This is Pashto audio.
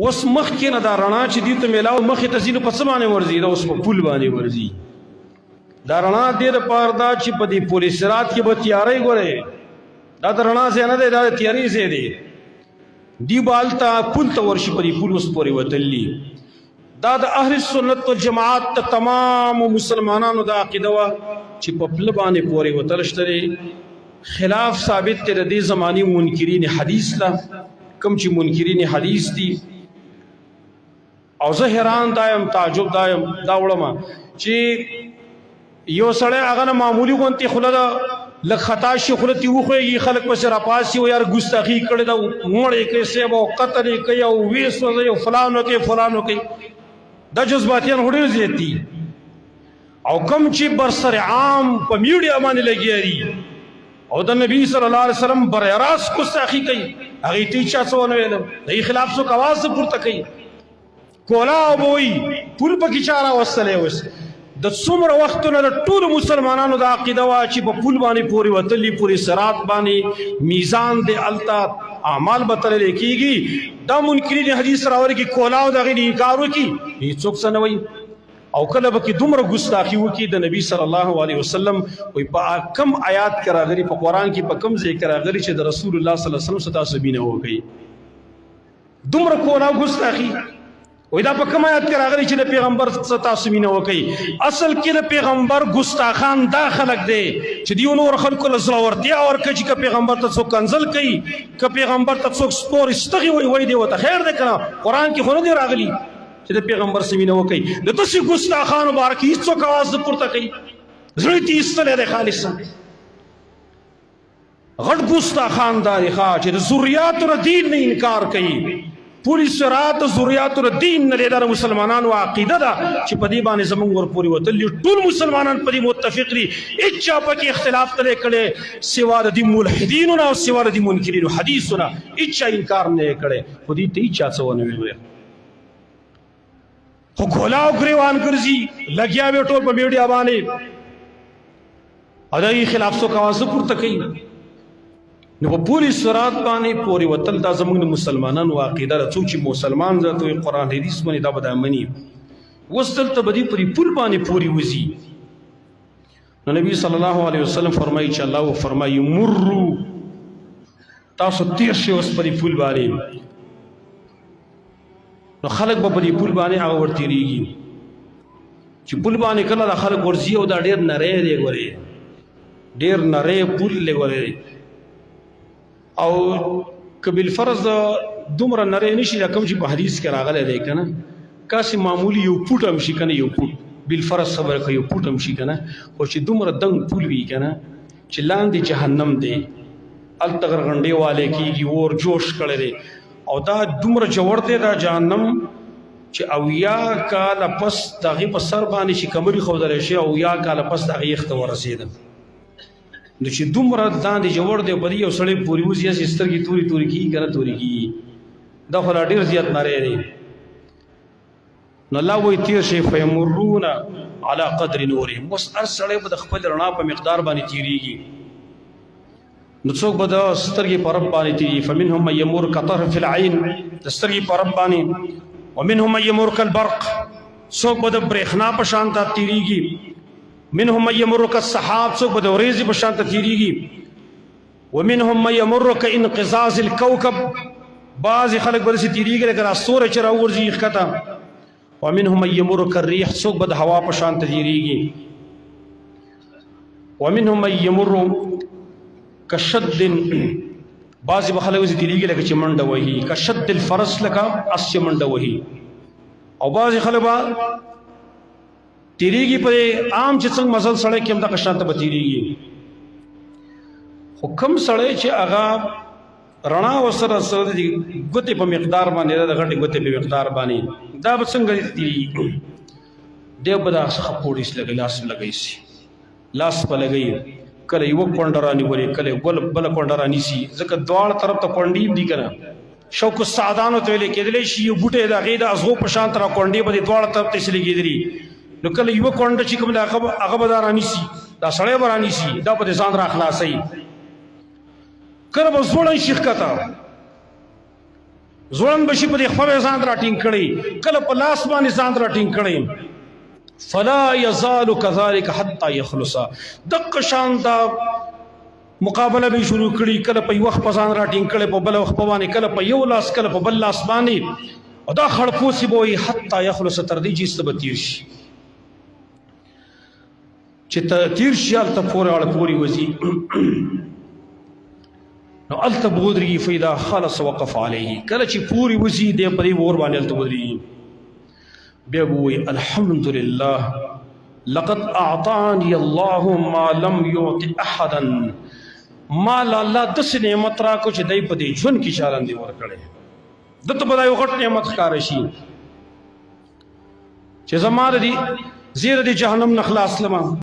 اوس مخکې نه دا رڼا چې دي ته میلاو مخې ته ځینو په څه باندې ورځي؟ دا اوس په پول باندې ورځي. دا رڼا دې د پاره دا چې په دې پولې صراط کې به تیارې ګورې، دا د رڼا ځای نه دی، دا د تیارې ځای دی. دی بالتا پول ته ورشي، په دې پول اوس پورې وتلی. دا د اهل سنت والجماعت ته تمام مسلمانانو دا عقیده وه چې په پله باندې پورې وتل شته دی. خلاف ثابت دی د دې زماني منکرین حدیث له کوم چې منکرین حدیث دي. او زه حیران دایم، تعجب دایم، دا وړم چې یو سړی هغه نه معمولی غونتی خوله ده، لږ خطا شي خوله ترې وښویږي، خلک پسې راپاڅي، و یار ګستاخي کړې ده، مړ یې کړې صاحب، او قتل یې کوي، او ویې سوځوي، او فلان وکړي فلان وکړي. دا جذباتیان خو ډېر زیات دي. او کوم چې برسر عام په میډیا باندې لګیا دي او د نبی صلی الله علیه وسلم برای راست ګستاخي کوي، هغې ته هیچا څه ونه ویل، د هغې خلاف څوک اواز نه پورته کوي. کولا او بوي پول پکې چا راوستلی؟ اوس د څومره وختونه د ټولو مسلمانانو د عقیده وه چې په پول باندې پورې وتلي، پورې صراط باندې میزان دی، هلته اعمال به تللی کېږي. دا منکرین حدیث راوړي کې کولا او د هغې انکار وکړي، هېڅوک څه نه وایي. او کله به کې دومره ګستاخي وکړي د نبی صلی الله علیه وسلم، وایي په کم آیات کې راغلي، په قرآن کې په کم ځای کې راغلي چې د رسول الله صلی الله علیه وسلم سره تاسو مینه وکړئ؟ دومره کولا ګستاخي. وای دا په کوم آیات کې راغلي چې د پیغمبر څخه تاسو مینه وکړئ؟ اصل کې د پیغمبر ګستاخان دا خلک دي چې دیو نور خلکو له زړورتیا ورکړي چې که پیغمبر ته څوک کنزل کوي، که پیغمبر ته څوک سپور استغي وای، وای دی وته خیر ده کنه، قرآن کې خو نه دی راغلي چې د پیغمبر سره مینه وکړي. د داسې ګستاخانو باره کې هیڅوک اواز نه پورته کوي، زړه یې ایستلی دی خالصا. غټ ګستاخان دا دی ښه چې د ذریاتو د دین نه انکار کوي، پوری صراط د ذریاتو د دین نه دی. دا د مسلمانانو عقیده ده چې په دې باندې زمونږ ورپورې وتل، ټول مسلمانان په دې متفق دي، هیچا پکې اختلاف نه دی کړی سوا د دې ملحدینو نه او سوا د دې منکرینو حدیثو نه، هیچا انکار نه دی کړی. خو دې ته هیچا څه ونه ویل، خو کولاو ګریوان ګرځي لګیا وي ټول په میډیا باندې او د خلاف څوک اواز پورته کوي. نو په پوری صراط باندې پوری وتل دا زموږ د مسلمانانو عقیده ده. څوک چې مسلمان ذات وي، قرآن حدیث باندې دا به دا مني. اوس دلته به دې پرې پول باندې پوری وځي. نو نبی صلی الله علیه وسلم فرمایي چې الله فرمایي مرو تاسو تیر شئ اوس پرې پول باندې. نو خلک به په دې پول باندې هغه ورتېرېږي چې پول باندې کله د خلک ورځي، او دا ډېر نری دی ګورې، ډېر نری پول دی ګورې. او که بالفرض دومره نری نه شي، دا کوم چې په حدیث کې راغلی دی که نه، کاسې معمولي یو پوټ هم شي که نه، یو پوټ بالفرض خبره کوي، یو پوټ هم شي که نه، خو چې دومره دنګ پول وي که نه چې لاندې جهنم دی، هلته غرغنډې والې کېږي، اور جوش کړی دی، او دا دومره جوړ دی دا جهنم چې 70 کاله پس د هغې په سر باندې چې کمرې ښودلی شي، 70 کاله پس د هغې یخ ته ورسېده. نو چې دومره لاندې جوړ دی، په دې یو سړی پورې وځي، هسې سترګې تورې تورې کېږي که نه تورې کېږي. دا خو لا ډېر زیات نری دی. نو الله وایي تېر شئ، فیمرون علی قدر نورهم. اوس هر سړی به د خپل رڼا په مقدار باندې تېرېږي. نو څوک به د سترګې په رب باندې تېرېږي، فمنهم من یمر کطرف العین، د سترګې په رب باندې، ومنهم من یمر کالبرق، څوک به د برېښنا په شان ته تېرېږي، منهم من یمر کالسحاب، څوک به د ورېځې په شان ته تېرېږي، ومنهم من یمر کانقضاض الکوکب، بعضې خلک به داسې تېرېږي لکه دا ستوری چې راوغورځي ښکته، ومنهم من يمر كالريح، څوک به د هوا په شان ته تېرېږي، ومنهم من يمر کشد، بعضې به خلک داسې تېرېږي لکه چې منډه وهي، کشد الفرس، لکه اس چې منډه وهي، او بعضې خلک به تېرېږي په عام چې څنګه مزل سړی کې هم دغه شان ته به تېرېږي. خو کم سړی چې هغه رڼا وسره سره د ګوتې په مقدار باندې، د غټې ګوتې په مقدار باندې، دا به څنګه تېرېږي؟ دی به دا څخه پوړیس لګي، لاس لګی سي، لاس په لګي، کله یو کونډه رانیولې، کله بل بل کونډه رانیسي، ځکه دواړه طرف ته کونډې دي کنه. شوق السعدانو ته ویل کېدلی شي، یو بوټی د هغې د ازغو په شان تر کونډې به دې دواړه طرف ته لګېدلي. نو کله یوه کونډه چې کوم ده هغه به دا رانیسي، دا سړی به رانیسي، دا به د ځان را خلاصوي، کله به ځوړند شي ښکته. ځوړند بشي، په دې خپل ځان راټینګ کړي، کله په لاس باندې ځان راټینګ کړي. فلا يزال كذلك حتى يخلص. دق شان دا مقابله به شروع کړي، کله په یو خپ ځان راټینګ کړي، په بل وخت باندې، کله په یو لاس، کله په بل لاس باندې، او دا خړپوسی به وي حتی يخلص، تر دې چې ست به تیر شي، چې تیر شي، هلته پورې اړ پورې وځي، نو هلته به ودرېږي. فاذا خلص وقف علیه. کله چې پورې وځي، دی په دې اور باندې هلته ودرېږي، بیا به وایي: الحمد لله لقد اعطاني الله ما لم يعط احدا. ما له الله داسې نعمت راکړو چې دی په دې ژوند کې چا نه دی ورکړی. ده ته به دا یو غټ نعمت ښکاره شي چې زما د دې زیره د جهنم نه خلاص لمه.